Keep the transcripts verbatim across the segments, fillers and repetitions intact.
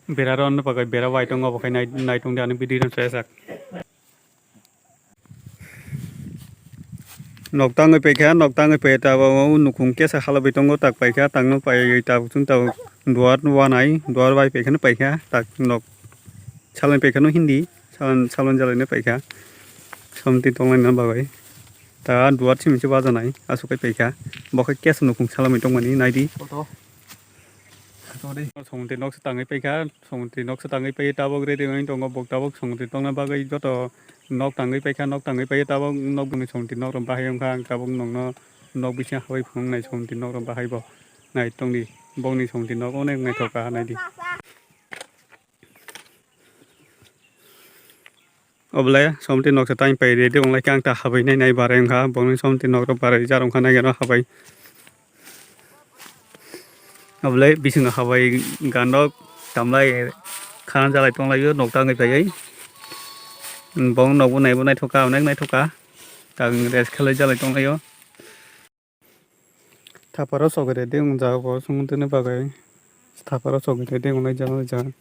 Bera rw bagwi bera bai tongo, obo khai nai-, naitung di ani video rw sajak. Nok tangwi paikha, nok tangwi pai tabuk nukhung kesa halabwi tongo, tak paikha, takno paiwi tabuk chwng tabuk duar wanai, duar bai paikhano paikha, tak nok salani paikhano hindi, salan, salan jalani paikha, somti tonglaina bagwi. Ta duar simi se bajanai, aswk khai paikha, bo khe kesa nukhung salami tongmani, naidi. Somti noksa tangwi paikha, somti noksa tangwi pai tabok ready wngwi tongo, bok tabok somti tongna bagwi joto nok tangwi paikha, nok tangwi pai tabok nok bini somti nok rok bahai wngkha, ang tabok nokno nok bisingo habai phunuknai somti nok rok bahai bo nai tongdi, bokni somti nok onek naithok kha naidi. Obolai somti noksa tang pai ready wnglaikha, ang ta habai nai nai barai wngkha, bokni somti nok rok barai jar wngkha nai gana habai. Obolai bisingo habai gandok tamlai khana jalai tonglaio, nok tangwi paiwi. Bong nokbo naibo naithok kha, onek naithok kha. Ang rest khlai jalai tonglaio. Thaparo chogwi redi wng jaga bo songwng tini bagwi. Thaparo chogwi redi wng lai jaga lai jaga.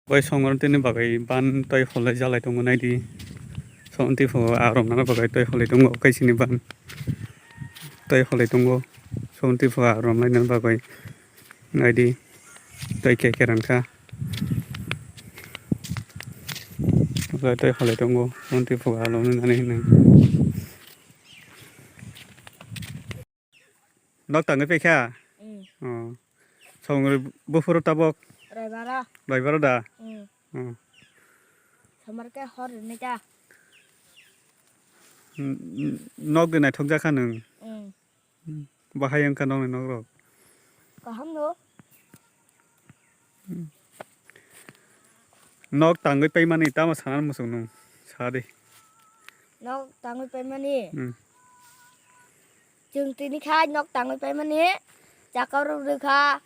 Bai songwng tini bagwi ban tei holai jalai tongo naidi. Songwng tei pho arom nana bagwi tei holai tongo kaisini ban. Tei holai tongo. Songwng tei pho arom nana bagwi. Naidi, tei khe khe rang kha. Tei halai tongo, tei phuga halong nani hinwi. Nok tangwi paikha? Mm. Oh. Songri buphuru tabok? Raibaro. Raibaro da? Mm. Oh. Samar khe hor rwni ta. N-, n-, nok de naithok jakha nwng? Mm. Bahai wngkha nokni nok rok. Kaham no. Nok tangwi paimani tamo sana muchung nung sa de. Nok tangwi paimani. Hmm. Chwng tini khai nok tangwi paimani. Chakao rok rwkha.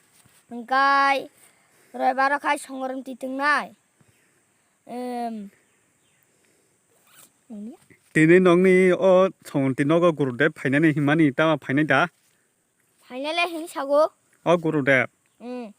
Hwnkhe roibaro khai songorom twi twngnai. Em. Tini nokni o Songwrwngti nogo Gurudev phainani hinmani tamo phainai da? Phainai le hin sago. O Gurudev. Mm.